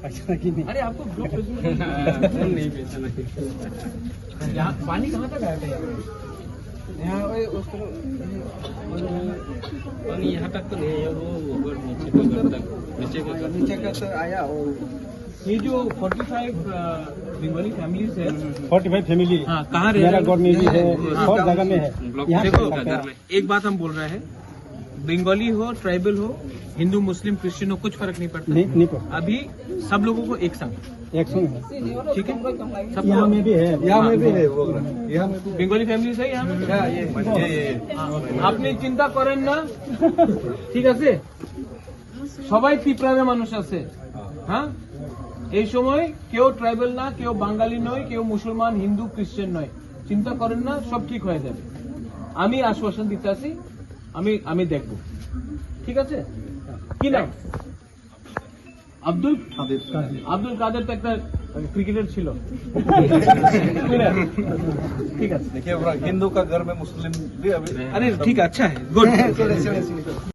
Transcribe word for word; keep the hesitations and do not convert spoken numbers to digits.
अच्छा कि नहीं? अरे, आपको ग्रुप प्रेजेंटेशन नहीं, नहीं, नहीं। यहाँ पानी कहाँ तक आया था यहाँ? यहाँ वही उस तरफ, पानी यहाँ तक तो नहीं है, वो ऊपर नीचे का घर तक, नीचे का घर। नीचे का तो आया और ये जो फ़ोर्टी फ़ाइव, अ, बंगाली फैमिलीज है। Forty five family. हाँ, कहाँ रह रहे हैं? मेरा घर में भी है, हाँ। सब जगह में है। ब्लॉक यहाँ देखो, पे घर में। एक बात हम बोल रहे हैं, बंगाली हो, ट्राइबल हो, हिंदू, मुस्लिम, क्रिश्चियन हो, कुछ फर्क नहीं पड़ता। नहीं, नहीं पड़ता। अभी सब लोगों को एक संग। एक संग है। ठीक है? सबको यहाँ में भी है। यहाँ में भी है, वो यहाँ में भी। बंगाली फैमिली है यहाँ में? हाँ, ये, ये, ये, ये। हाँ, আপনি চিন্তা করেন না, ঠিক আছে? সবাই তিপ্রারে মানুষ আছে। হ্যাঁ, এই সময় কেউ ট্রাইবাল না, কেউ বাঙালি নয়, কেউ মুসলমান, হিন্দু, ক্রিশ্চিয়ান নয়। চিন্তা করেন না, সব ঠিক হয়ে যাবে। আমি আশ্বাসন দিতে আছি, আমি আমি দেখব। ঠিক আছে? কি নাম? আব্দুল কাদের। আব্দুল কাদের তো একটা ক্রিকেটার ছিল। ঠিক আছে। देखिए, हिंदू का घर में मुस्लिम भी अभी। আরে, ঠিক আছে, গুড।